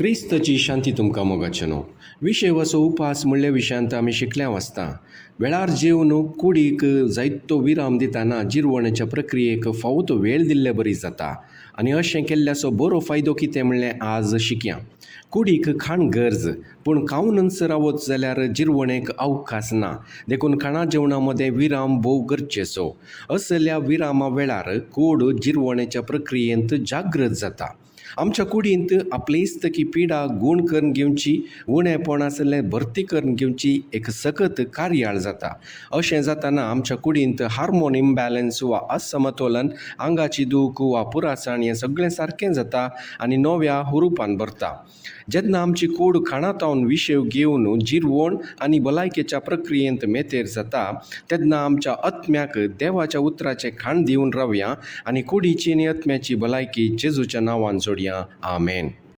क्रिस्तची शांती तुमकां मोगाचेनो. विशय असो उपास म्हणल्या विशयांत आमी शिकल्या वाचता. वेळार जेवन कुडीक जायतो विराम दितना जिरवणेच्या प्रक्रियेक फावो तो वेळ दिल्ले बरी जाता आनी अशें केल्ल्याचो बरो फायदो कितें म्हणलें आज शिकया. कुडीक खाण गरज, पूण खावनच रावत जाल्यार जिरवणेक अवकाश ना, देखून खाणा जेवणा मदें विराम भोव गरजेचो. असल्या विरामा वेळार कूड जिरवणेच्या प्रक्रियेंत जागृत जाता. आमच्या कुडींत आपलेस्तकी पिडा गूण करून घेवची, उणेपण आसलें भरती करून घेवची एक सगत कार्याळ जाता. अशें जाताना आमच्या कुडींत हार्मोन इम्बॅलन्स वा असमतोलन, आंगाची दूख वा पुरासाण हें सगळें सारकें जाता आनी नव्या हुरुपान भरता. जेन्ना आमची कूड खाणा तावन विशेव घेवन जिरवण आनी भलायकेच्या प्रक्रियेंत मेतेर जाता तेन्ना आमच्या आत्म्याक देवाच्या उतराचें खाण दिवन रावया आनी कुडीची आनी आत्म्याची भलायकी जेजूच्या नांवान जोडया. आमेन.